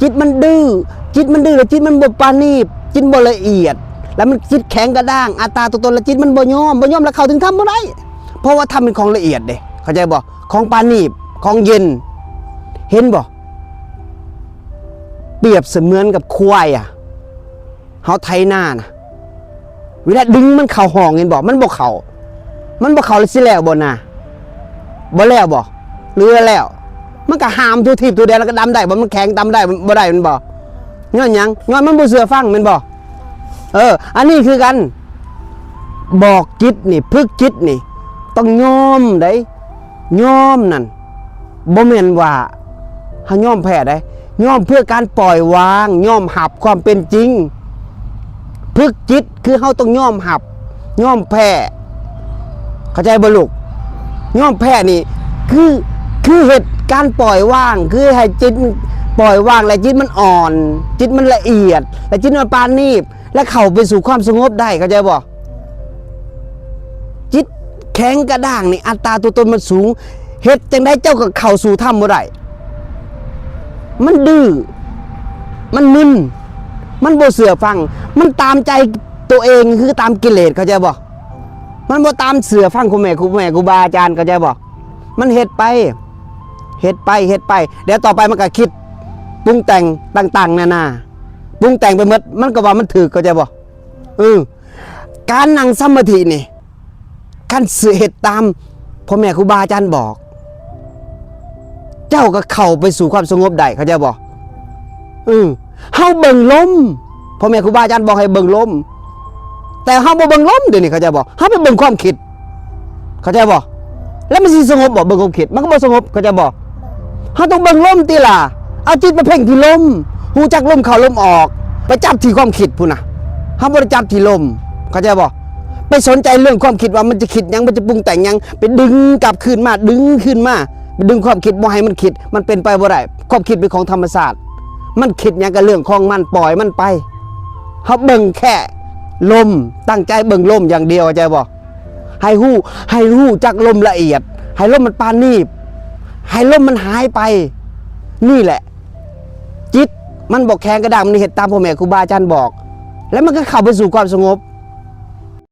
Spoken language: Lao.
ຈິດມັນດື້ ຈິດມັນດື້ ແລະ ຈິດມັນບໍ່ປານີດ ຈິດບໍ່ລະອຽດ ແລະ ມັນຈິດແຂງກະດ້າງ ອັດຕາຕົວຕົນ ແລະ ຈິດມັນບໍ່ຍອມ ບໍ່ຍອມ ແລະ ເຂົ້າເຖິງທຳບໍ່ໄດ້ ເພາະວ່າທຳເປັນຂອງລະອຽດເດ້ ເຂົ້າໃຈບໍ່? ຂອງປານີດ ຂອງເຢັນ ເຫັນບໍ່? ປຽບສະເໝືອນກັບຄວາຍອະ ເຮົາໄຖນານະ ເວລາດຶງມັນເຂົ້າຮ່ອງ ເຫັນບໍ່? ມັນບໍ່ເຂົ້າ ມັນບໍ່ເຂົ້າ ແລ້ວຊິແລ້ວບໍ່ນາ? ບໍ່ແລ້ວບໍ່? ຫຼືວ່າແລ້ວ? ມັນກໍຫາມທົ່ວທີບທົ່ວແດນ ແລ້ວກໍດຳໄດ້ບໍ່? ມັນແຂງດຳໄດ້ບໍ່ໄດ້ແມ່ນບໍ່? ຍ້ອນຫຍັງ? ຍ້ອນມັນບໍ່ເຊື່ອຟັງແມ່ນບໍ່? ເອີ ອັນນີ້ຄືກັນ ບອກຈິດນີ້ ຝຶກຈິດນີ້ ຕ້ອງຍອມໃດ໋ ຍອມນັ້ນ ບໍ່ແມ່ນວ່າເຮົາຍອມແພ້ໃດ໋ ຍອມເພື່ອການປ່ອຍວາງ ຍອມຮັບຄວາມເປັນຈິງ. ຝຶກຈິດຄືເຮົາຕ້ອງຍອມຮັບ ຍອມແພ້ ເຂົ້າໃຈບໍ່ລູກ? ຍອມແພ້ນີ້ຄື ຄືເຮັດການປ່ອຍວາງ ຄືໃຫ້ຈິດມັນປ່ອຍວາງ ແລະ ຈິດມັນອ່ອນ ຈິດມັນລະອຽດ ແລະ ຈິດມັນປານີດ ແລະ ເຂົ້າໄປສູ່ຄວາມສະຫງົບໄດ້ ເຂົ້າໃຈບໍ່? ຈິດແຂງກະດ້າງນີ້ ອັດຕາຕົວຕົນມັນສູງ ເຮັດຈັ່ງໃດເຈົ້າກໍເຂົ້າສູ່ທຳບໍ່ໄດ້. ມັນດື້ ມັນມຶນ ມັນບໍ່ເຊື່ອຟັງ ມັນຕາມໃຈຕົວເອງ ຄືຕາມກິເລດ ເຂົ້າໃຈບໍ່? ມັນບໍ່ຕາມເຊື່ອຟັງຄູແມ່ ຄູແມ່ຄູບາອາຈານ ເຂົ້າໃຈບໍ່? ມັນເຮັດໄປ ເຮັດໄປ ເຮັດໄປ ແລ້ວຕໍ່ໄປມັນກໍຄິດປຸງແຕ່ງຕ່າງໆນານາ ປຸງແຕ່ງໄປໝົດ ມັນກໍວ່າມັນຖືກ ເຂົ້າໃຈບໍ່? ເອີ ການນັ່ງສະມາທິນີ້ ຄັນເຮັດຕາມພໍ່ແມ່ຄູບາອາຈານບອກ ເຈົ້າກໍເຂົ້າໄປສູ່ຄວາມສະຫງົບໄດ້ ເຂົ້າໃຈບໍ່? ເອີ ເຮົາເບິ່ງລົມ ພໍ່ແມ່ຄູບາອາຈານບອກໃຫ້ເບິ່ງລົມ ແຕ່ເຮົາບໍ່ເບິ່ງລົມດຽວນີ້ ເຂົ້າໃຈບໍ່? ເຮົາໄປເບິ່ງຄວາມຄິດ ເຂົ້າໃຈບໍ່? ແລ້ວມັນຊິສະຫງົບບໍ່? ເບິ່ງຄວາມຄິດ ມັນກໍບໍ່ສະຫງົບ ເຂົ້າໃຈບໍ່? ເຮົາຕ້ອງເບິ່ງລົມຕິລະ ເອົາຈິດມາເພັ່ງທີ່ລົມ ຮູ້ຈັກລົມເຂົ້າລົມອອກ ໄປຈັບທີ່ຄວາມຄິດພຸ້ນນະ ເຮົາບໍ່ໄດ້ຈັບທີ່ລົມ ເຂົ້າໃຈບໍ່? ໄປສົນໃຈເລື່ອງຄວາມຄິດວ່າມັນຈະຄິດຫຍັງ ມັນຈະປຸງແຕ່ງຫຍັງ ໄປດຶງກັບຄືນມາ ດຶງຄືນມາ ໄປດຶງຄວາມຄິດບໍ່ໃຫ້ມັນຄິດ ມັນເປັນໄປບໍ່ໄດ້ ຄວາມຄິດເປັນຂອງທຳມະຊາດ ມັນຄິດຫຍັງກໍເລື່ອງຂອງມັນ ປ່ອຍມັນໄປ ເຮົາເບິ່ງແຄ່ລົມ ຕັ້ງໃຈເບິ່ງລົມຢ່າງດຽວ ເຂົ້າໃຈບໍ່? ໃຫ້ຮູ້ ໃຫ້ຮູ້ຈັກລົມລະອຽດ ໃຫ້ລົມມັນປານີດ ໃຫ້ລົມມັນຫາຍໄປ ນີ້ແຫຼະ ຈິດມັນບໍ່ແຂງກະດ້າງ ມັນເຮັດຕາມພໍ່ແມ່ຄູບາອາຈານບອກ ແລ້ວມັນກໍເຂົ້າໄປສູ່ຄວາມສະຫງົບ